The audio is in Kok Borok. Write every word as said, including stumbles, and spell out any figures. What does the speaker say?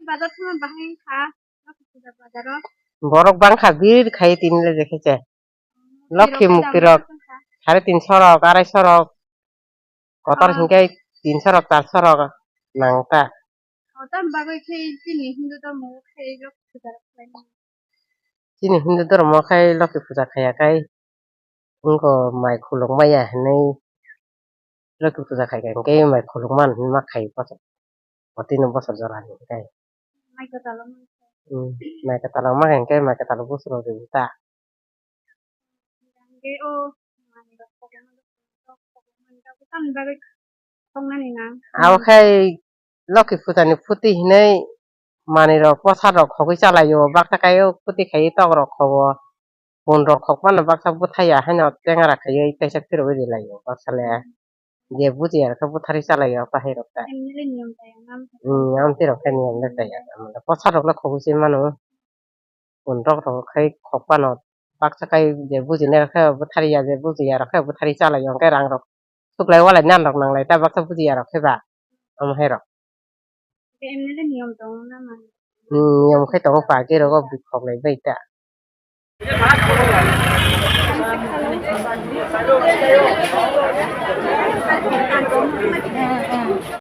Bazar thangma bahai kha, bazar o. Borok bangkha bir khai tini le je khe se. Lokhi mukti rok sare tinso rok, arai so rok. Kotor hingke tinso rok, charso rok nang ta. Kotor bagwi khe chini Hindu dhormo khe Lokhi puja rok khlai mano. Chini Hindu dhormo khe Lokhi puja khaya khai wngkho mai khuluk maya hinwi Lokhi puja khai khai hingke mai khuluk man hinma khai bosor. Watino bosor jora ni khai. Mai kwtal o. Hmm, mai kwtal o ma khai hingke mai kwtal o bosor rok ta. Hingke o manwi rok kok mani rok, kok mani rok tamni bagwi khoknani na. Abo khai Lokhi puja ni phuti hinwi manwi rok posa rok khogwi chalai o, baksa khai o phuti khai tok rok khogo, pun rok khok mano baksa bwthai ya haino tengra khai o kaisa phirogwi rilai o baksa le je bujiya rok khe bwthari chalai o bahai rok ta. Emni le niyom chaya nam. Hmm, amtwi rok khe niyom le chaya, posa rok le khogwi se mano. Pun rok rok khai khok phano baksa khai je bujinai rok khe bwthari ya, je bujiya rok khe bwthari chalai o, hwnkhe rang rok suklai walai nan rok nanglai ta baksa bujiya rok khe ba omo hai rok. Emni le niyom tongo na mani? Hmm, niyom khai tongo party rogo bikhoklai bai ta.